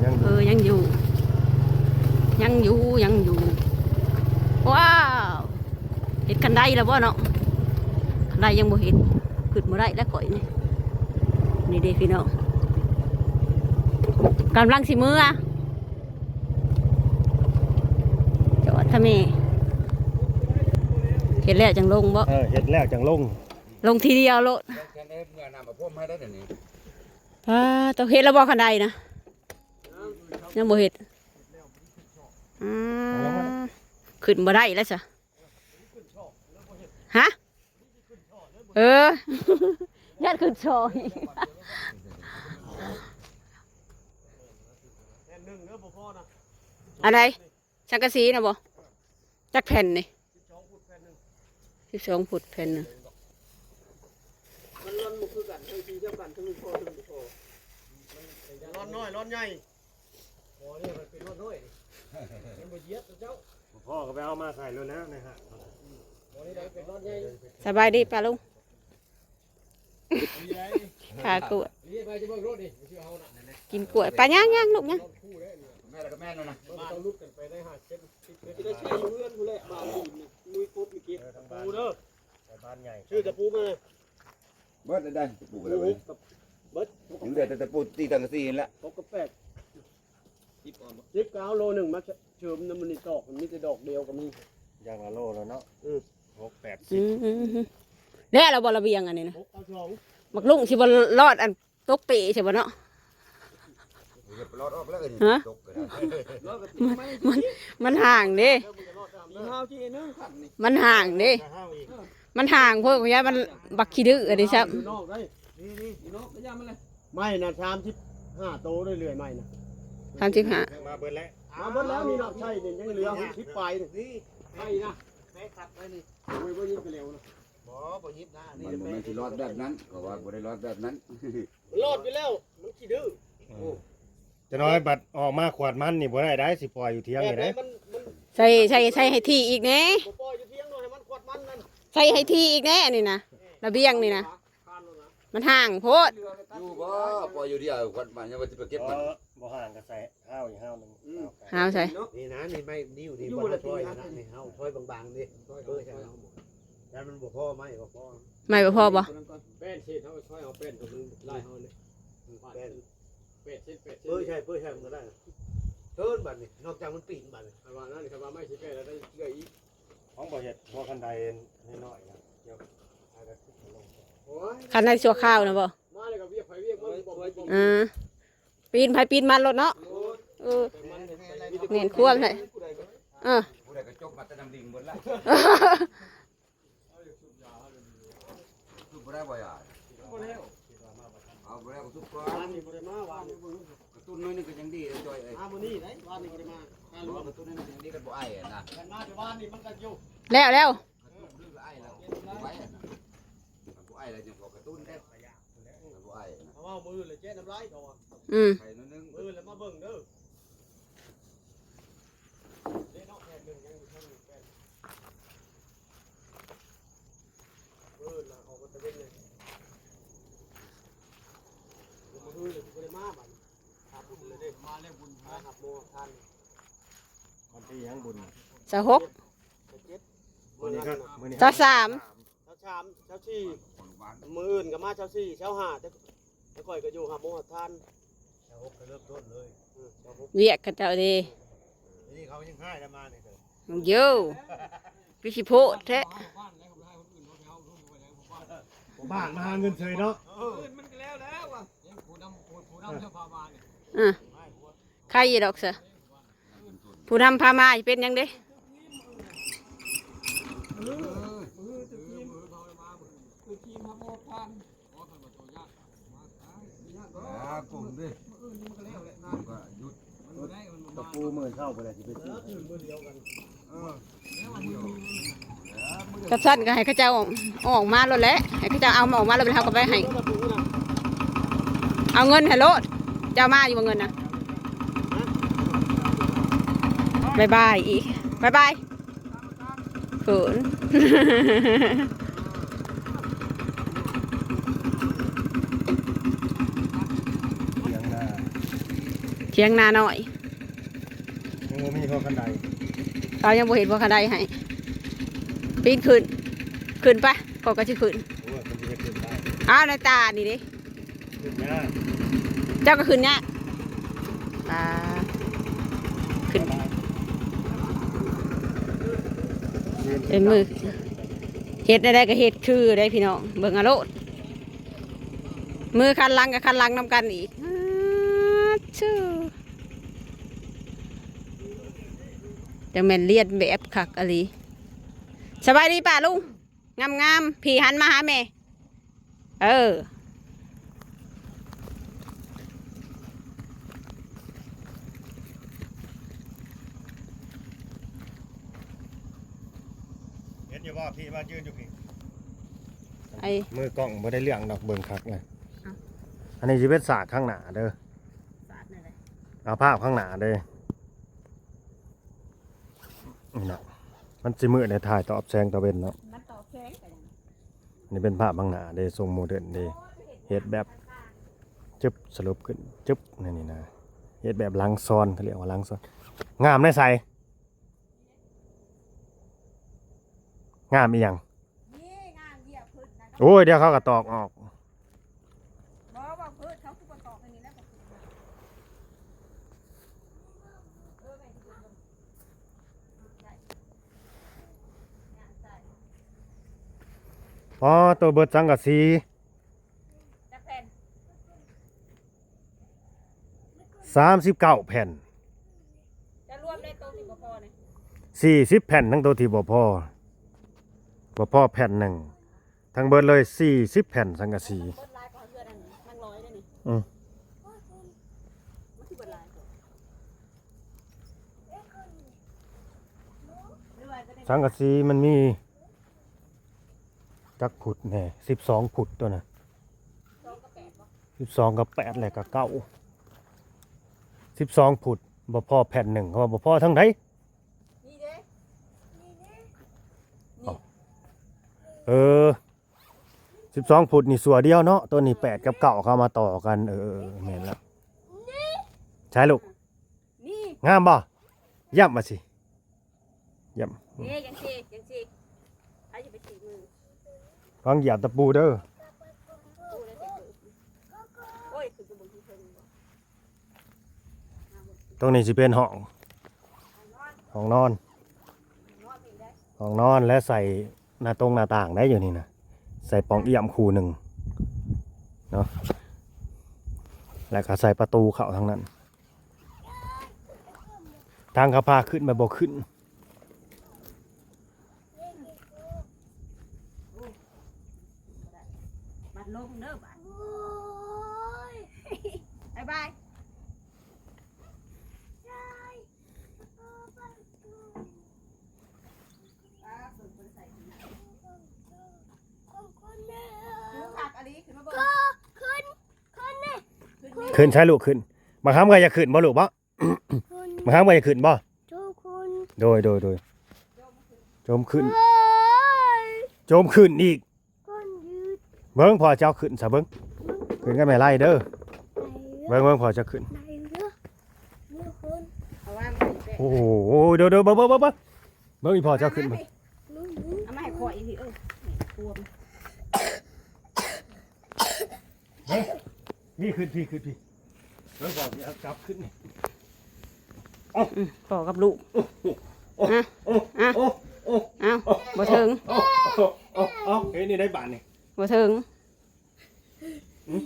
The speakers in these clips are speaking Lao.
ເອີ ຍັງຢູ່ ຍັງຢູ່ ຍັງຢູ່. ວ້າວ ເຮັດຄັນໄດແລ້ວບໍ່ເນາະ? ຄັນໄດຍັງບໍ່ເຮັດ ຄຶດບໍ່ໄດ້ແລ້ວຂ້ອຍນີ້. ນີ້ເດ້ພີ່ນ້ອງ ກຳລັງຊິເມືອ ຈອດທະເມ. ເຮັດແລ້ວຈັ່ງລົງບໍ່? ເອີ ເຮັດແລ້ວຈັ່ງລົງ ລົງທີດຽວໂລດ. ແຂນເຮັດເມືອນ້ຳມາພວມໃຫ້ໄດ້ດຽວນີ້. ປ້າ ຕ້ອງເຮັດແລ້ວບໍ່ຄັນໄດນະ? ຍັງບໍ່ເຮັດ. ອືມ ຂຶ້ນບໍ່ໄດ້ແລ້ວຊະ. ຮະ? ເອີ ຢ້ານຂຶ້ນຊ່ອງອີກ. ອັນໃດ? ສັງກະສີນະບໍ່? ຈັກແຜ່ນນີ້? ສິບສອງຟຸດແຜ່ນໜຶ່ງ. ມັນລອນບໍ່ຄືກັນ ທັງສີ່ສ່ຳກັນ ທັງໜຶ່ງພໍ ທັງໜຶ່ງບໍ່ພໍ. ລອນນ້ອຍ ລອນໃຫຍ່ ບໍ່ ນີ້ມັນເປັນລອນນ້ອຍ ມັນບໍ່ຢຽບເຈົ້າ. ພໍ່ກໍໄປເອົາມາໃສ່ໂລດແລ້ວໃນຫ້າງ. ບໍ່ ນີ້ໄດ້ເປັນລອນໃຫຍ່. ສະບາຍດີປ້າລຸງ. ຂາກວດ ນີ້ໄປຈະເບິ່ງໂລດນີ້ ຊິເອົານະ ກິນກວດ. ໄປຍ່າງໆ ລູກຍ່າງ. ແມ່ນລະ ກໍແມ່ນແລ້ວນະ ມັນຕ້ອງຫຼຸດກັນໄປໄດ້ຫ້າເຊັນ ສິບເຊັນ ຊິໄດ້ໃຊ້ຢູ່ເຮືອນພຸ້ນແຫຼະ. ບ້ານນີ້ ລຸຍປົບນີ້ເກັບ ເອີ ທາງບ້ານ ປູເດີ ໄປບ້ານໃຫຍ່ ຊື້ຕະປູມາ. ເບິດແລ້ວໄດ໋ ຕະປູກໍໄດ້ເວີຍ ເບິດ ຍັງເຫຼືອແຕ່ຕະປູຕີສັງກະສີຫັ້ນແຫຼະ. ຫົກກັບແປດ ສິບ ສິບກໍເອົາໂລໜຶ່ງມາເສີມນຳ ມັນນີ້ຕອກ ມັນມີແຕ່ດອກດຽວກໍມີ. ຢ່າງລະໂລແລ້ວເນາະ. ອືມ ຫົກ ແປດ ອືມ ສິບ ແລ້ວລະບໍ່ລະບຽງອັນນີ້ນະ? ຫົກເອົາສອງ ບັກລຸງຊິບໍ່ລອດອັນ ຕົກເປໃຊ່ບໍ່ເນາະ? ເອີ ລອດອອກແລ້ວ ຮະ? ຕົກກໍໄດ້ ມັນ ມັນ ມັນຫ່າງເດ້ ມັນຫ່າງເດ້ ມັນຫ່າງໂພດ. ຢ່າມັນບັກຂີ້ດື້ອັນນີ້ຊ້ຳ. ນີ້ໆ ຢູ່ນອກກໍຢ່າມັນແຫຼະ. ໄມ້ນະ ສາມສິບຫ້າໂຕເລື້ອຍໆ ໄມ້ນະ ສາມສິບຫ້າ ມາເບິດແລ້ວ ມາເບິດແລ້ວ. ນີ້ເນາະ ໃຊ້ນີ້ຍັງເຫຼືອຫົກສິບປາຍນີ້ ໄມ້ນະ ແມ່ຄັດໄວ້ນີ້. ໂອ້ຍ ບໍ່ຍິບໄປແລ້ວນະ. ບໍ່ ບໍ່ຍິບນະ ອັນນີ້ ມັນບໍ່ແມ່ນຊິລອດແບບນັ້ນ ເພາະວ່າບໍ່ໄດ້ລອດແບບນັ້ນ ລອດຢູ່ແລ້ວ ມັນຂີ້ດື້. ອືມ ໂອ້ ຈະນ້ອຍບັດອອກມາຂວດມັນນີ້ບໍ່ໄດ້ໄດ໋ ຊິປ່ອຍຢູ່ທຽງນີ້ໄດ໋. ມັນ ມັນ ໃສ່ ໃສ່ ໃສ່ໃຫ້ຖີ່ອີກແດ່ ບໍ່ປ່ອຍຢູ່ທຽງເນາະ ໃຫ້ມັນຂວດມັນນັ້ນ ໃສ່ໃຫ້ຖີ່ອີກແດ່ ອັນນີ້ນະ ລະບຽງນີ້ນະ ມັນຫ່າງໂພດ. ຢູ່ບໍ່ ປ່ອຍຢູ່ດຽວ ຂວດມັນຍັງວ່າຊິໄປເກັບມັນ. ບໍ່ຫ່າງກໍໃສ່ ຫ້າວອີກຫ້າວໜຶ່ງ. ອືມ ຫ້າວໃສ? ນີ້ນະ ນີ້ໄມ້ນິ້ວນີ້ ຢູ່ ບໍ່ ລະ ຊ່ອຍ ຕີນະ ນີ້ ຫ້າວ ຊ່ອຍບາງໆນີ້ ຊ່ອຍເອົາ ຊ່ອຍເອົາ ຢ້ານມັນບໍ່ພໍ ໄມ້ບໍ່ພໍ ໄມ້ບໍ່ພໍບໍ່? ແປ້ນເສດ ເຮົາຊ່ອຍເອົາແປ້ນຕົວໜຶ່ງ ລາຍເຮົານີ້ ແປ້ນ ແປດເຊັນ ແປດເຊັນ ເປີໃສ່ ເປີໃສ່ມັນກໍໄດ້. ເທີນບັດນີ້ ນອກຈາກມັນປີນບັດນີ້ ຄັນວ່ານັ້ນ ຄັນວ່າໄມ້ຊິແກ້ແລ້ວໄດ້ເລື່ອຍອີກ. ຂອງບໍ່ເຮັດຫົວຄັນໄດນ້ອຍໆນະ ກ່ຽວ ຄັນໄດຊົ່ວຄາວນະບໍ່? ມາແລ້ວກໍວຽກໃຜວຽກມັນ ບໍ່ ບໍ່ ບໍ່ ອ່າ ປີນໃຜປີນມັນໂລດເນາະ. ໂອ້ຍ ເອີ ແມ່ນຄວາມແທ້ ເອີ ຜູ້ໃດກໍຈົບມາແຕ່ນ້ຳລິງເບິດລະ. ສູບບໍ່ໄດ້ບໍ່ຢາ? ບໍ່ແລ້ວ ເອົາບໍ່ແລ້ວກໍສູບກ່ອນ. ວານນີ້ບໍ່ໄດ້ມາ ວານນີ້ ກະຕຸ້ນໜ້ອຍໜຶ່ງກໍຍັງດີເດ້ຈ່ອຍເອີຍ. ມາມື້ນີ້ໄດ໋ ວານນີ້ບໍ່ໄດ້ມາ ຫາຫຼວງ ກະຕຸ້ນໜ້ອຍໜຶ່ງກໍຍັງດີ ກັນບໍ່ໄອນະ ຄັນມາແຕ່ວານນີ້ມັນກໍຢູ່ ແລ້ວ ແລ້ວ ກະຕຸ້ນໄອແລ້ວ ບໍ່ໄອນະ ບໍ່ໄອແລ້ວຍັງພໍກະຕຸ້ນໄດ້ ບໍ່ໄອນະ. ເອົາມື້ລະແຈະນ້ຳລາຍເຂົາວ່າ ອືມ ໄປໜ້ອຍໜຶ່ງ ມື້ລະມາເບິ່ງເດີ. ເດ້ເນາະ ແຜ່ນໜຶ່ງຍັງຢູ່ເທິງນີ້ ແຜ່ນ ມື້ລະອອກມາຕະເວັນເລີຍ ມື້ລະຊິບໍ່ໄດ້ມາບາດນີ້ ຫາບຸນເລີຍເດ້ ມາແລ້ວບຸນ ມາຮັບໂມທານ. ວັນທີຫຍັງບຸນ? ຊາວຫົກ ຊາວເຈັດ ມື້ນັ້ນນະ ຊາວສາມ ຊາວສາມ ຊາວສີ່ ມື້ອື່ນກໍມາຊາວສີ່ ຊາວຫ້າ ແຕ່ ແຕ່ຂ້ອຍກໍຢູ່ຮັບໂມງຮັບທານ ຊາວຫົກກໍເລີ່ມຕົ້ນເລີຍ ອືມ ຊາວຫົກ ວຽກເຂົາເຈົ້າເດ້ ນີ້ເຂົາຍັງຮ້າຍແລ້ວມານີ້ເດີ ໂຢ ຄືຊິໂພດແທ້ ບ້ານມາຫາເງິນເສີຍເນາະ ເອີ ມັນກໍແລ້ວແລ້ວວ່າ ຜູ້ນຳ ຜູ້ນຳພາມານີ້ ອືມ ໃຄຢູ່ດອກຊະ ຜູ້ນຳພາມາຊິເປັນຫຍັງເດ້ ຕະປູມື້ເຊົ້າໄປແລ້ວຊິໄປຊື້ ເອີ ກະຊັ້ນກໍໃຫ້ເຂົາເຈົ້າອອກມາໂລດແຫຼະ ໃຫ້ເຂົາເຈົ້າເອົາມາອອກມາໂລດ ແລ້ວເຮົາກໍໄປໃຫ້ ເອົາເງິນໃຫ້ໂລດ ເຈົ້າມາຢູ່ບໍ່ເງິນນະ ບາຍບາຍອີກ ບາຍບາຍ ເຂີນ. ຖຽງນານ້ອຍ ຍັງບໍ່ມີຫົວຄັນໄດ ເຂົາຍັງບໍ່ເຮັດຫົວຄັນໄດໃຫ້. ປີນຂຶ້ນ ຂຶ້ນໄປ ຂ້ອຍກໍຊິຂຶ້ນ. ໂອ້ຍ ມັນຊິໄດ້ຂຶ້ນໄດ້ ອ້າວ ໃນຕານີ້ເດ້. ຂຶ້ນຍາກ ເຈົ້າກໍຂຶ້ນຍາກ. ອ່າ ຂຶ້ນ ເປັນມື ເຮັດແນວໃດກໍເຮັດຄືໄດ໋ພີ່ນ້ອງ ເບິ່ງເອົາໂລດ. ມືຄັນຫຼັງກໍຄັນຫຼັງນຳກັນອີກ. ອ້າ ຈູ້ ຈັ່ງແມ່ນລຽນແບບຄັກອີ່ຫຼີ. ສະບາຍດີປ້າລຸງ ງາມໆ ພີ່ຫັນມາຫາແມ່. ເອີ ເຫັນຢູ່ບໍ່? ພີ່ມາຢືນຢູ່ພີ້. ໄອ້ ມືກ້ອງບໍ່ໄດ້ເລື່ອງດອກ ເບິ່ງຄັກນະ. ເອົ້າ ອັນນີ້ຊິເປັນສາກຂ້າງໜ້າເດີ ສາກນັ້ນແຫຼະ ເອົາພາບຂ້າງໜ້າເດ້. ນີ້ນະ ມັນຊິມືດໃນ ຖ່າຍຕອບແສງຕາເວັນເນາະ ມັນຕອບແສງໄປ. ອັນນີ້ເປັນພາບຂ້າງໜ້າເດ້ ຊົງໂມເດີນເດ້ ເຮັດແບບ ຈຶບ ສະຫຼຸບຂຶ້ນ ຈຶບ ນີ້ນະ ເຮັດແບບຫຼັງຊອນ ເຂົາເອີ້ນວ່າຫຼັງຊອນ. ງາມໃນໃສ? ງາມອີ່ຫຍັງ? ໂອ້ຍ ດຽວເຂົາກໍຕອກອອກ. ອໍ ໂຕເບິດສັງກະສີ ຈັກແຜ່ນ? ສາມສິບເກົ້າແຜ່ນ. ຈະລວມໄດ້ໂຕທີ່ບໍ່ພໍນີ້ ສີ່ສິບແຜ່ນ ທັງໂຕທີ່ບໍ່ພໍ ບໍ່ພໍແຜ່ນໜຶ່ງ ທັງເບິດເລີຍສີ່ສິບແຜ່ນສັງກະສີ. ເບິດຫຼາຍກວ່າເຮືອນອັນນາງລອຍເດ້ນີ້. ອື ມັນຄືເບິດຫຼາຍ ສັງກະສີມັນມີ ຈັກຟຸດແດ່? ສິບສອງຟຸດຕົວນະ ສິບສອງກັບແປດ ແລ້ວກໍເກົ້າ ສິບສອງຟຸດ ບໍ່ພໍແຜ່ນໜຶ່ງ ເຂົາວ່າບໍ່ພໍທາງໃດ? ນີ້ເດ້ ນີ້ ເອີ ສິບສອງຟຸດນີ້ສ່ວນດຽວເນາະ ຕົວນີ້ແປດກັບເກົ້າເຂົ້າມາຕໍ່ກັນ. ເອີ ແມ່ນລະ ໃຊ່ລູກ ນີ້ ງາມບໍ່? ຢ້ຳວ່າຊິ ຢ້ຳ ເດ້ ຈັ່ງຊີ້ ຈັ່ງຊີ້ ໃຜຊິໄປສີມື ລະວັງຢຽບຕະປູເດີ. ໂອ້ຍ ຂຶ້ນໄປເບິ່ງເທິງໆ ຕົງນີ້ຊິເປັນຫ້ອງ ຫ້ອງນອນ ຫ້ອງນອນ ແລະ ໃສ່ໜ້າຕົງໜ້າຕ່າງໄດ້ຢູ່ນີ້ນະ ໃສ່ປ່ອງອ້ຽມຄູ່ໜຶ່ງເນາະ ແລ້ວກໍໃສ່ປະຕູເຂົ້າທາງນັ້ນ. ທາງເຂົາພາຂຶ້ນມາບໍ່ຂຶ້ນ ບັດລົງເດີ ບາດ ໂອ້ຍ ບາຍບາຍ. ຄືຄັກອີ່ຫຼີ ຂຶ້ນມາເບິ່ງ ຂຶ້ນ ຂຶ້ນໃສ່ລູກ ຂຶ້ນ. ບັກຫຳກໍຢາກຂຶ້ນບໍ່ລູກ ບໍ່? ບັກຫຳກໍຢາກຂຶ້ນບໍ່? ໂດຍ ໂດຍ ໂດຍ ຈົ່ມຂຶ້ນ ໂອ້ຍ ຈົ່ມຂຶ້ນອີກ. ເບິ່ງພໍ່ເຈົ້າຂຶ້ນຊະ ເບິ່ງ ຂຶ້ນກັບແມ່ໄລ່ເດີ ໄດ້ເດີ ເບິ່ງ ເບິ່ງພໍ່ເຈົ້າຂຶ້ນ ໄດ້ເດີ ໂອ້ໂຫ ເດີ ເດີ ເບິ່ງ ເບິ່ງ ເບິ່ງ ເບິ່ງ ອີພໍ່ເຈົ້າຂຶ້ນ ເອົາມາໃຫ້ຂ້ອຍອີກ ເອີ ກວມ ເບິ່ງ ນີ້ຂຶ້ນພີ້ ຂຶ້ນພີ້ ເບິ່ງພໍ່ຊິເອົາຈັບຂຶ້ນນີ້. ອືມ ພໍ່ກັບລູກ ໂອ້ ໂອ້ ອະ ໂອ້ ອະ ໂອ້ ໂອ້ ເອົາ ບໍ່ເຖິງ ໂອ້ ເອົາ ເຮັດນີ້ໄດ້ບາດນີ້ ບໍ່ເຖິງ ອືມ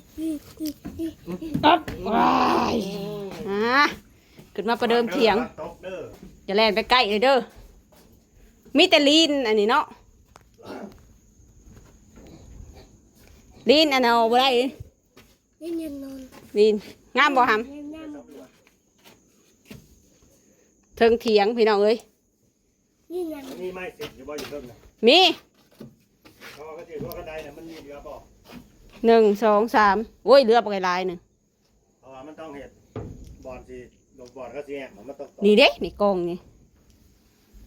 ອັບ ວ້າຍ ອາ ຂຶ້ນມາປະເດີມຖຽງ ຕກເດີ ຢ່າແລ່ນໄປໃກ້ເດີ ມີແຕ່ລີນອັນນີ້ເນາະ ລີນອັນເອົາບໍ່ໄດ້. ນີ້ແນ່ນອນ ນີ້ງາມບໍ່ຫຳ? ງາມ ເທິງຖຽງພີ່ນ້ອງເອີຍ ນີ້ຫຍັງ? ມີໄມ້ເສັດຢູ່ບໍ່ ຢູ່ເທິງນະ? ມີ ເພາະວ່າເຂົາຊິເຮັດຫົວຄັນໄດນະ ມັນມີເຫຼືອບໍ່? ໜຶ່ງ ສອງ ສາມ ໂອ້ຍ ເຫຼືອບັກຫຼາຍໜຶ່ງ ເພາະວ່າມັນຕ້ອງເຮັດບ່ອນຊິ ບ່ອນເຂົາຊິແຫກ ມັນຕ້ອງ ນີ້ເດ້ ນີ້ກອງນີ້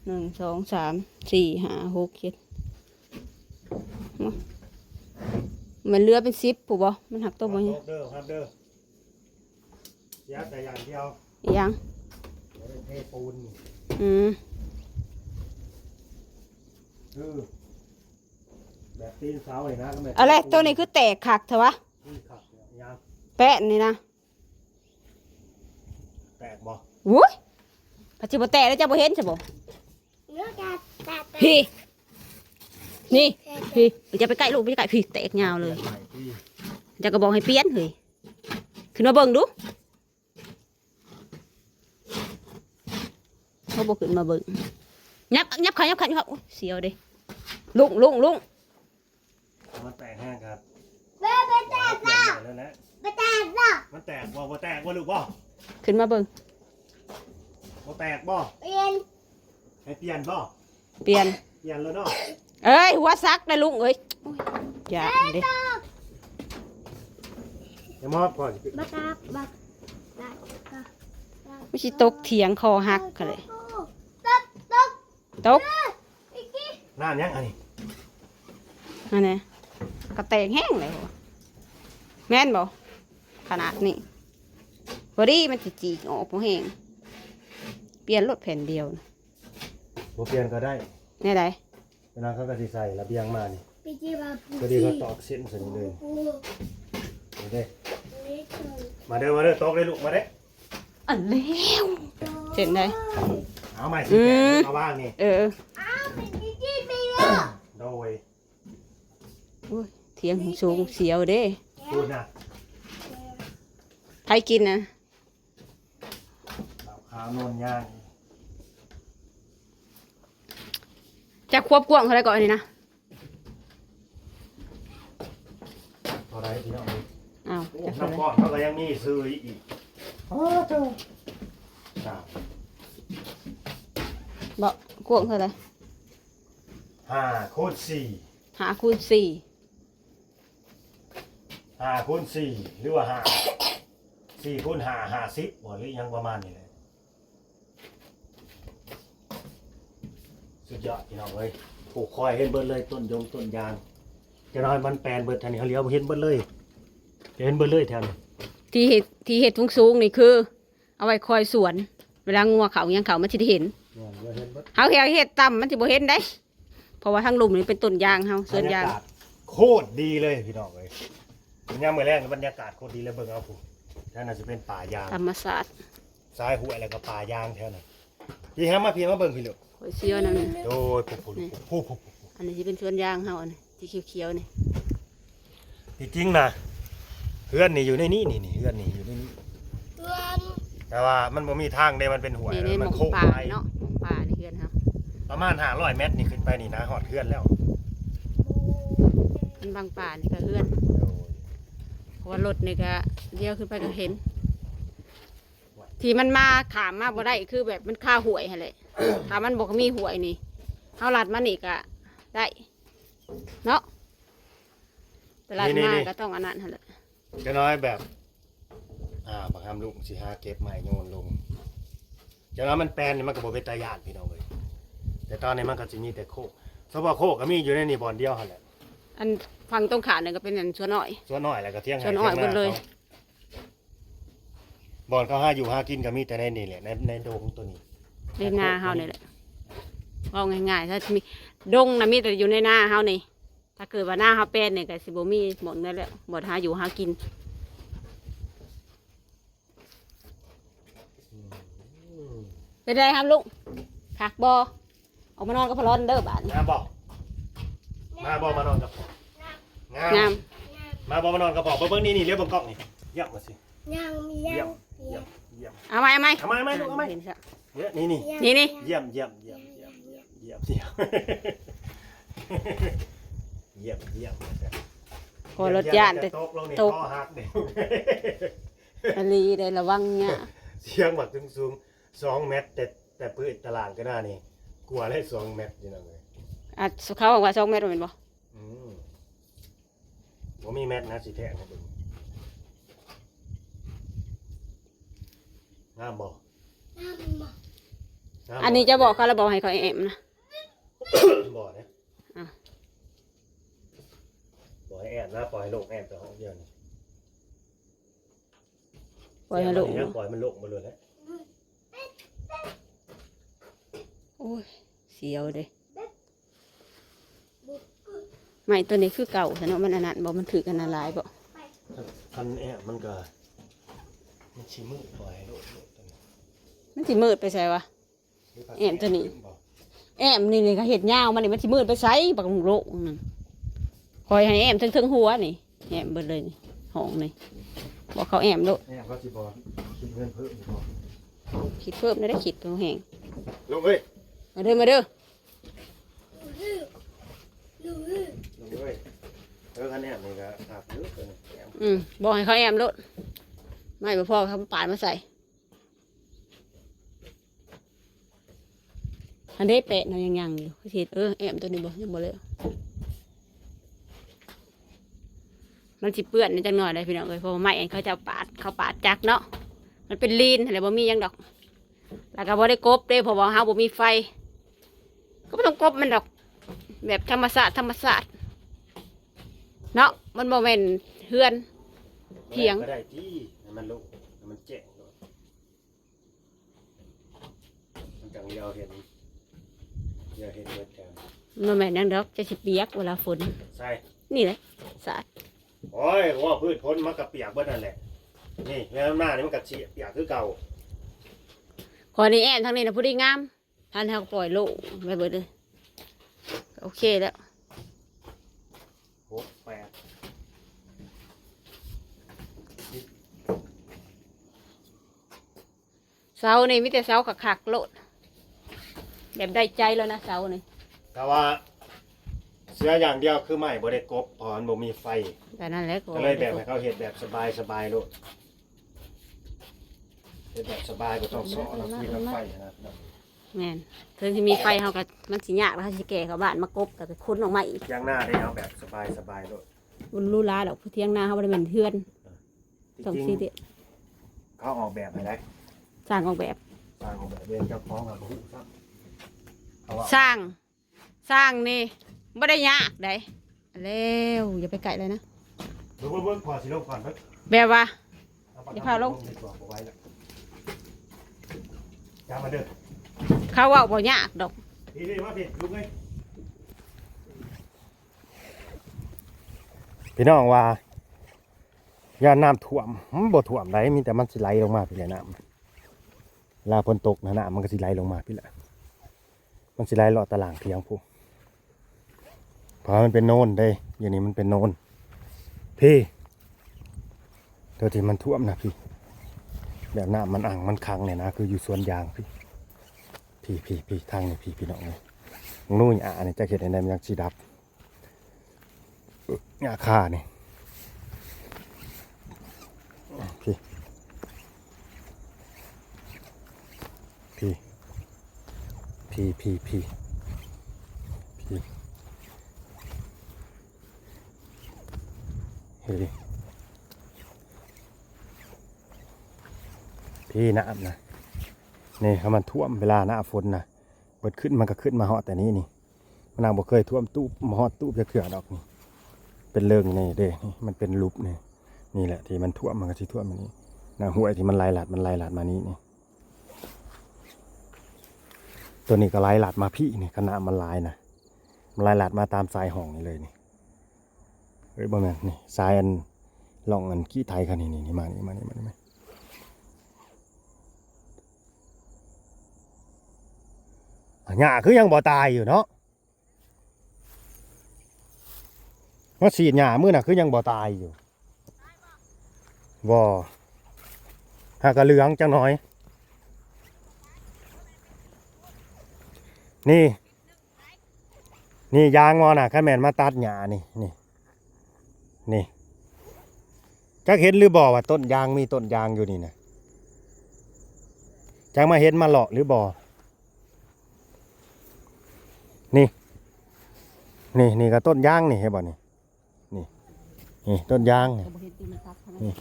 ໜຶ່ງ ສອງ ສາມ ສີ່ ຫ້າ ຫົກ ເຈັດ ມັນເຫຼືອເປັນສິບພຸ້ນບໍ່? ມັນຫັກຕົວບໍ່ໃຫຍ່ ຮັບເດີ ຮັບເດີ ເສຍແຕ່ຢ່າງດຽວ ອີຫຍັງ? ບໍ່ໄດ້ເທປູນນີ້ ອືມ ຄືແບບຕີນເສົານີ້ນະ ກໍແມ່ນ ເອົາແຫຼະ ໂຕນີ້ຄືແຕກຄັກແທ້ວະ ຄືຄັກແທ້ຫຍັງ ແປ້ນນີ້ນະ ແຕກບໍ່? ໂອ້ຍ ພັດຊິບໍ່ແຕກແລ້ວ ເຈົ້າບໍ່ເຫັນຊະບໍ? ພີ້ ນີ້ ພີ້ ຢ່າໄປໃກ້ລູກ ຢ່າໄປໃກ້ ພີ້ ແຕກຍາວເລີຍ ເຈົ້າກໍບອກໃຫ້ປ່ຽນເຮີ້ຍ ຂຶ້ນມາເບິ່ງດູ. ເຂົາບໍ່ຂຶ້ນມາເບິ່ງ ຫຍັບ ຫຍັບເຂົ້າ ຫຍັບເຂົ້າ ຫຍັບເຂົ້າ ໂອ້ຍ ສຽວເດ້ ລຸ້ງ ລຸ້ງ ລຸ້ງ ມັນແຕກແຮງຄັບ ບໍ່ ບໍ່ແຕກບໍ່ ບໍ່ແຕກບໍ່ ມັນແຕກບໍ່? ບໍ່ແຕກບໍ່ລູກບໍ່? ຂຶ້ນມາເບິ່ງ ບໍ່ແຕກບໍ່? ປ່ຽນ ໃຫ້ປ່ຽນບໍ່? ປ່ຽນ ປ່ຽນແລ້ວເນາະ ເອີຍ ຫົວສັກໄດ໋ລຸງເອີຍ ໂອ້ຍ ຢ້ານເດ້ ຢ່າມອບກ່ອນ ບໍ່ຕາກ ບໍ່ຕາກ ມັນຊິຕົກຖຽງຄໍຫັກຫັ້ນແຫຼະ ຕົກ ຕົກ ຕົກ ເອີ ອີກ ນ້ຳຫຍັງອັນນີ້? ອັນນີ້ກໍແຕກແຮງແລ້ວ ແມ່ນບໍ່? ຂະໜາດນີ້ ພໍດີມັນຊິຈີກອອກພໍແຮງ ປ່ຽນໂລດແຜ່ນດຽວນະ. ບໍ່ປ່ຽນກໍໄດ້ ແນວໃດ? ເວລາເຂົາກໍຊິໃສ່ລະບຽງມານີ້ ພໍດີເຂົາຕອກເສັ້ນໃສ່ນີ້ເລີຍ ນີ້ເດ້ ມາເດີ ມາເດີ ຕົກເດ້ລູກ ມາເດ້ ອັນແລ້ວ ເສັ້ນໃດ ເອົາໃໝ່ ອືມ ຊິແປະ ເອົາວາງນີ້ ເອີ ໂດຍ ໂອ້ຍ ຖຽງສູງ ສຽວເດ້ ພຸ້ນນະ ໃຜກິນນະ? ບ່າວຂາວໂນນຍ່າງ ຈັກຄວບກວ້າງເທົ່າໃດເກາະອັນນີ້ນະ? ເທົ່າໃດພີ່ນ້ອງເອີຍ? ອ້າວ ໂອ້ ຈັກເທົ່າໃດ? ນ້ຳກ້ອນເຮົາກໍຍັງມີຊື້ອີກ ອ້າໂທ້ ບໍ່ ກວ້າງເທົ່າໃດ? ຫ້າຄູນສີ່ ຫ້າຄູນສີ່ ຫ້າຄູນສີ່ ຫຼືວ່າຫ້າ ສີ່ຄູນຫ້າ ຫ້າສິບບໍ່ ຫຼືຫຍັງປະມານນີ້ແຫຼະ ສຸດຍອດພີ່ນ້ອງເອີຍ ປູກຄອຍເຫັນເບິດເລີຍ ຕົ້ນຢົງຕົ້ນຢາງ ຈະນ້ອຍມັນແປນເບິດ ແຖວນີ້ເຮົາຫຼຽວເຫັນເບິດເລີຍ ຈະເຫັນເບິດເລີຍແຖວນີ້ ທີ່ເຮັດ ທີ່ເຮັດສູງໆນີ້ຄື ເອົາໄວ້ຄອຍສວນ ເວລາງົວເຂົ້າຫຍັງເຂົ້າມັນຊິໄດ້ເຫັນ ແມ່ນ ເຫັນເບິດ ເຮົາເຮັດຕ່ຳມັນຊິບໍ່ເຫັນເດ້ ເພາະວ່າທາງລຸ່ມນີ້ເປັນຕົ້ນຢາງເຮົາ ສວນຢາງ ບັນຍາກາດໂຄດດີເລີຍພີ່ນ້ອງເອີຍ ຍາມມື້ແລງບັນຍາກາດໂຄດດີເລີຍ ເບິ່ງເອົາພຸ້ນ ແຖວນັ້ນຊິເປັນປ່າຢາງ ທຳມະຊາດ ສາຍຫ້ວຍ ແລ້ວກໍປ່າຢາງແຖວນັ້ນ ພີ່ ຫາມາ ພີ່ ມາເບິ່ງ ພີ່ລູກ ຂ້ອຍສຽວນຳນີ້ ໂອ້ຍ ຜູ້ ຜູ້ ຜູ້ ຜູ້ ອັນນີ້ຊິເປັນສວນຢາງເຮົາ ອັນນີ້ ທີ່ຂຽວໆນີ້ ທີ່ຈິງນະ ເຮືອນນີ້ຢູ່ໃນນີ້ ນີ້ ນີ້ ເຮືອນນີ້ຢູ່ໃນນີ້ ເຮືອນ ແຕ່ວ່າມັນບໍ່ມີທາງເດ້ ມັນເປັນຫ້ວຍ ນີ້ ນີ້ ມັນໂຄ້ງໄປ ໝ່ອງປ່າເນາະ ໝ່ອງປ່ານີ້ເຮືອນເຮົາ ປະມານຫ້າຮ້ອຍແມັດນີ້ຂຶ້ນໄປນີ້ນະ ຮອດເຮືອນແລ້ວ ມັນບາງປ່ານີ້ກໍເຮືອນ ໂດຍ ເພາະວ່າລົດນີ້ກໍລ້ຽວຂຶ້ນໄປກໍເຫັນ ທີ່ມັນມາ ຂ້າມມາບໍ່ໄດ້ ຄືແບບມັນຄາຫ້ວຍຫັ້ນແຫຼະ ຖ້າມັນບໍ່ມີຫ້ວຍນີ້ ເຮົາລັດມານີ້ກໍໄດ້ເນາະ ຕະຫຼາດ ນີ້ ມາ ນີ້ ກໍຕ້ອງອັນນັ້ນຫັ້ນແຫຼະ ຈະນ້ອຍແບບ ອ່າ ບັກຫຳລຸງຊິຫາເກັບໄມ້ໂຍນລົງ ຈະນ້ອຍມັນແປນນີ້ ມັນກໍບໍ່ເປັນຕາຢ້ານພີ່ນ້ອງເອີຍ ແຕ່ຕອນນີ້ມັນກໍຊິມີແຕ່ໂຄກ ສະເພາະໂຄກກໍມີຢູ່ໃນນີ້ບ່ອນດຽວຫັ້ນແຫຼະ ອັນຝັ່ງຕົງຂ້າມນັ້ນກໍເປັນອັນສວນອ້ອຍ ສວນອ້ອຍ ແລ້ວກໍຖຽງໄຮ່ ສວນອ້ອຍ ຖຽງນາ ເບິດເລີຍ ເຂົາ ບ່ອນເຂົາຫາຢູ່ຫາກິນກໍມີແຕ່ໃນນີ້ແຫຼະ ໃນ ໃນດົງໂຕນີ້ ໃນນາເຮົານີ້ແຫຼະ ເວົ້າງ່າຍໆ ຖ້າມີດົງນະ ມີແຕ່ຢູ່ໃນນາເຮົານີ້ ຖ້າເກີດວ່ານາເຮົາແປນນີ້ກໍຊິບໍ່ມີໝ່ອງນັ້ນແຫຼະ ບ່ອນຫາຢູ່ຫາກິນ ເປັນໃດຫຳລຸງ ຄັກບໍ່? ອອກມານອນກັບພໍ່ຫຼອນເດີບາດນີ້ ງາມບໍ່? ມາບໍ່ ມານອນກັບພໍ່ ງາມ ງາມ ມາບໍ່ ມານອນກັບພໍ່ ເບິ່ງ ເບິ່ງນີ້ ນີ້ ຫຼຽວເບິ່ງກ້ອງນີ້ ຢ້ຽມວ່າຊິ ງາມ ງາມ ງາມ ງາມ ເອົາໃໝ່ ເອົາໃໝ່ ເອົາໃໝ່ ເອົາໃໝ່ລູກ ເອົາໃໝ່ ນີ້ ນີ້ ນີ້ ຢ້ຽມ ຢ້ຽມ ຢ້ຽມ ຢ້ຽມ ຢ້ຽມ ຢ້ຽມ ຢ້ຽມ ພໍ່ລົດຢ້ານແຕ່ຕົກລົງນີ້ ຄໍຫັກນີ້ ອີ່ຫຼີເດ້ ລະວັງເນຍ ສຽງບັກສູງໆ ສອງແມັດ ແຕ່ ແຕ່ພື້ນຕະລ່າງຂຶ້ນມານີ້ ກວ່າແລ້ວ ສອງແມັດ ພີ່ນ້ອງເອີຍ ອ່ະ ເຂົາເວົ້າວ່າສອງແມັດ ແມ່ນບໍ່? ອືມ ບໍ່ມີແມັດນະ ຊິແທກໃຫ້ເບິ່ງ ງາມບໍ່? ງາມບໍ່? ອັນນີ້ຈະບອກເຂົາລະບໍ່ໃຫ້ຂ້ອຍແອບນະ? ບໍ່ເດ້ ອ່ະ ບໍ່ໃຫ້ແອບນະ ປ່ອຍໃຫ້ລູກແອບແຕ່ຫ້ອງດຽວນີ້. ປ່ອຍໃຫ້ລົງ ແຊມມັນນີ້ນະ ປ່ອຍມັນລົງໝົດເລີຍແຫຼະ. ໂອ້ຍ ສຽວເດ້. ໄມ້ຕົວນີ້ຄືເກົ່າຊະເນາະ ມັນອັນນັ້ນບໍ່ ມັນຖືກອັນນັ້ນຫຼາຍບໍ່? ຄັນແອ້ມມັນກໍ ມັນຊິມືດ ປ່ອຍໃຫ້ໂລດ ໂລດຕົວນີ້ ມັນຊິມືດໄປໃສວະ? ແອ້ມຕົວນີ້ ແອ້ມນີ້ ນີ້ກໍເຮັດຍາວມານີ້ ມັນຊິມືດໄປໃສ ບັກໂລກນັ້ນ. ຂ້ອຍໃຫ້ແອ້ມເທິງໆຫົວນີ້ ແອ້ມເບິດເລີຍນີ້ ຫ້ອງນີ້ ບອກເຂົາແອ້ມໂລດ. ແອ້ມເຂົາຊິບໍ່ຄິດເງິນເພີ່ມບໍ່? ຄິດເພີ່ມໄດ້ ຄິດເພີ່ມແຮງ. ລົງເອີຍ ມາເດີ ມາເດີ. ລົງເອີຍ ເອີ ຄັນແອ້ມນີ້ກໍຄັກຢູ່ ເອີ ແອ້ມ ອືມ ບອກໃຫ້ເຂົາແອ້ມໂລດ ໄມ້ບໍ່ພໍເຂົາປາດມາໃສ່. ອັນເດ້ແປະນະ ຍັງ ຍັງຢູ່ ຄືຊິເຮັດ ເອີ ແອ້ມຕົວນີ້ບໍ່ ຍັງບໍ່ແລ້ວ. ມັນຊິເປື້ອນຈັກໜ້ອຍໄດ໋ພີ່ນ້ອງເອີຍ ເພາະວ່າໄມ້ອັນເຂົາເຈົ້າປາດ ເຂົາປາດຈັກເນາະ ມັນເປັນລີນຫັ້ນແຫຼະ ບໍ່ມີຫຍັງດອກ. ແລ້ວກໍບໍ່ໄດ້ກົບເດ້ ເພາະວ່າເຮົາບໍ່ມີໄຟ ກໍບໍ່ຕ້ອງກົບມັນດອກ ແບບທຳມະຊາດ ທຳມະຊາດເນາະ ມັນບໍ່ແມ່ນເຮືອນຖຽງ ແບບກໍໄດ້ຕິ ໃຫ້ມັນໂລ່ງ ໃຫ້ມັນແຈ້ງໂລດ ມັນຈັ່ງດຽວເຫັນ ດຽວເຫັນເບິດແຖວ. ມັນບໍ່ແມ່ນຫຍັງດອກ ຈະຊິປຽກເວລາຝົນ ໃສ່ ນີ້ແຫຼະ ສາດ. ໂອ້ຍ ວ່າພືດຜົນມັນກໍປຽກເບິດນັ້ນແຫຼະ ນີ້ ແລ້ວໜ້ານີ້ມັນກໍຊິປຽກຄືເກົ່າ. ຂ້ອຍນີ້ແອ້ມທາງນີ້ນະ ພໍດີງາມ ພັນເຮົາກໍປ່ອຍໂລ່ງໄປເບິດເລີຍ ໂອເຄແລ້ວ. ຫົກ ແປດ ເສົານີ້ມີແຕ່ເສົາຄັກໆໂລດ ແບບໄດ້ໃຈແລ້ວນະເສົານີ້. ແຕ່ວ່າເສຍຢ່າງດຽວຄືໄມ້ບໍ່ໄດ້ກົບ ເພາະມັນບໍ່ມີໄຟ ກໍນັ້ນແຫຼະ ກໍເລີຍແບບໃຫ້ເຂົາເຮັດແບບສະບາຍໆໂລດ ເຮັດແບບສະບາຍ ບໍ່ຕ້ອງເຊາະເນາະ ມີໄຟນະ. ແມ່ນ ເຖິງຊິມີໄຟເຮົາກໍ ມັນຊິຍາກ ເຮົາຊິແກ່ເຂົ້າບ້ານມາກົບ ກໍໄປຂຸດອອກມາອີກ. ຖຽງນາໄດ້ເອົາແບບສະບາຍໆໂລດ ບໍ່ຫຼູຫຼາດອກ ຖຽງນາເຮົາບໍ່ໄດ້ແມ່ນເຮືອນ ຕ້ອງຊິເດ ເຂົາອອກແບບໃຫ້ໄດ໋ ຊ່າງອອກແບບ ຊ່າງອອກແບບເອງ ເຈົ້າຂອງກໍບໍ່ຮູ້ຊ້ຳ ເຂົາວ່າ ຊ່າງ ຊ່າງນີ້ບໍ່ໄດ້ຍາກໃດ໋ ແລ້ວ ຢ່າໄປໃກ້ເລີຍນະ ເບິ່ງໆ ເບິ່ງ ຂໍຊິລົງກ່ອນເບິ່ງ ແບບວ່າ ເອົາປາກ ຢ່າພາລົງ ລົງດີກວ່າ ບໍ່ໄຫວແລ້ວ ຈັບມາເດີ ເຂົາເວົ້າບໍ່ຍາກດອກ ນີ້ໆ ມາພີ້ ລຸກເລີຍ. ພີ່ນ້ອງວ່າ ຢ້ານນ້ຳຖ້ວມ ມັນບໍ່ຖ້ວມໃດ໋ ມີແຕ່ມັນຊິໄຫຼລົງມາພີ້ແຫຼະນ້ຳ ເວລາຝົນຕົກນະ ນ້ຳມັນກໍຊິໄຫຼລົງມາພີ້ແຫຼະ ມັນຊິໄຫຼເລາະຕາລ່າງຖຽງພຸ້ນ ເພາະວ່າມັນເປັນໂນນເດ້ ຢູ່ນີ້ມັນເປັນໂນນ ພີ້ ຕົວທີ່ມັນຖ້ວມນະ ພີ້ ແບບນ້ຳມັນອັ່ງມັນຂັງນີ້ນະ ຄືຢູ່ສວນຢາງພີ້ ພີ້ ພີ້ ທາງນີ້ພີ້ ພີ່ນ້ອງເອີຍ ໜູຫຍ້ານີ້ ຈັກເຮັດແນວໃດມັນຈັ່ງຊິດັບ ຫຍ້າຄານີ້ ພີ້ ພີ້ ພີ້ ພີ້ ພີ້ ເຮີ້ຍ ພີ້ ນ້ຳນະ ນີ້ ຄັນມັນຖ້ວມເວລາໜ້າຝົນນະ ເບິດຂຶ້ນ ມັນກໍຂຶ້ນມາຮອດແຕ່ນີ້ນີ້ ມັນນາງບໍ່ເຄີຍຖ້ວມຕູບ ບໍ່ຮອດຕູບຈັກເທື່ອດອກນີ້ ເປັນເລິ້ງນີ້ເດ້ ນີ້ມັນເປັນຫຼຸບນີ້ ນີ້ແຫຼະທີ່ມັນຖ້ວມ ມັນກໍຊິຖ້ວມມານີ້ ນ້ຳຫ້ວຍທີ່ມັນໄຫຼຫຼາດ ມັນໄຫຼຫຼາດມານີ້ນີ້ ຕົວນີ້ກໍໄຫຼຫຼາດມາພີ້ນີ້ ຄັນນ້ຳມັນຫຼາຍນະ ມັນໄຫຼຫຼາດມາຕາມສາຍຮ່ອງນີ້ເລີຍນີ້ ເອີຍ ບໍ່ແມ່ນ ນີ້ ສາຍອັນ ຮ່ອງອັນຂີ້ໄຖເຂົານີ້ ນີ້ ນີ້ ມານີ້ ມານີ້ ມານີ້ ມາ ຫຍ້າຄືຍັງບໍ່ຕາຍຢູ່ເນາະ ມາສີດຫຍ້າມື້ນະ ຄືຍັງບໍ່ຕາຍຢູ່ ບໍ່ ຫາກະເຫຼືອງຈັກໜ້ອຍ ນີ້ ນີ້ຢາງບໍ່ນະ ຄັນແມ່ນມາຕັດຫຍ້ານີ້ ນີ້ ນີ້ ຈັກເຫັນຫຼືບໍ່ວ່າຕົ້ນຢາງ ມີຕົ້ນຢາງຢູ່ນີ້ນະ ຈັກມາເຫັນມາເລາະຫຼືບໍ່ ນີ້ ນີ້ ນີ້ກໍຕົ້ນຢາງນີ້ ເຫັນບໍ່ນີ້ ນີ້ ນີ້ຕົ້ນຢາງນີ້ ນີ້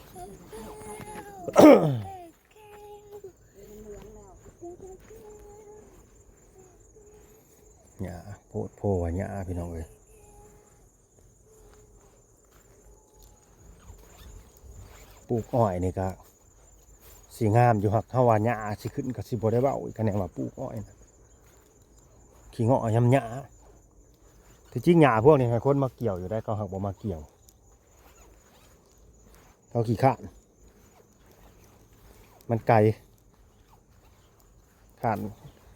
ຫຍ້າ ໂພດໂພວ່າຫຍ້າ ພີ່ນ້ອງເອີຍ ປູກອ້ອຍນີ້ກະ ຊິງາມຢູ່ ຫາກເຮົາວ່າຫຍ້າຊິຂຶ້ນກໍຊິບໍ່ໄດ້ເວົ້າອີກ ຄະແນນວ່າປູກອ້ອຍນະ ຂີ້ເງາະຫຍ້າ ທີ່ຈິງຫຍ້າພວກນີ້ໃຫ້ຄົນມາກ່ຽວຢູ່ໄດ໋ ເຂົາຫາກບໍ່ມາກ່ຽວ ເຂົາຂີ້ຄ້ານ ມັນໄກ ຄ້ານ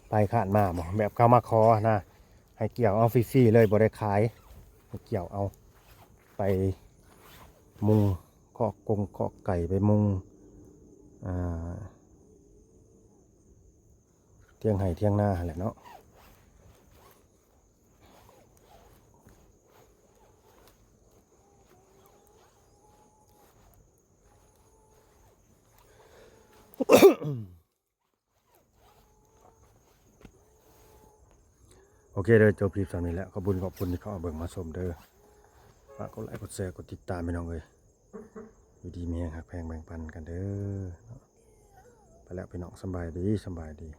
ໄປຄ້ານມາບໍ ແບບເຂົາມາຂໍນະ ໃຫ້ກ່ຽວເອົາຟຣີໆເລີຍ ບໍ່ໄດ້ຂາຍ ໃຫ້ກ່ຽວເອົາໄປມຸງຄອກກົງຄອກໄກ່ ໄປມຸງ ອ່າ ຖຽງໄຮ່ຖຽງນາຫັ້ນແຫຼະເນາະ. ໂອເຄເດີ ຈົບຄລິບສ່ຳນີ້ແຫຼະ ຂອບຄຸນ ຂອບຄຸນທີ່ເຂົ້າມາເບິ່ງມາຊົມເດີ ຝາກກົດໄລກົດແຊ ກົດຕິດຕາມ ພີ່ນ້ອງເອີຍ ຢູ່ດີມີແຮງ ຮັກແພງແບ່ງປັນກັນເດີ ໄປແລ້ວພີ່ນ້ອງ ສຳບາຍດີ ສຳບາຍດີ.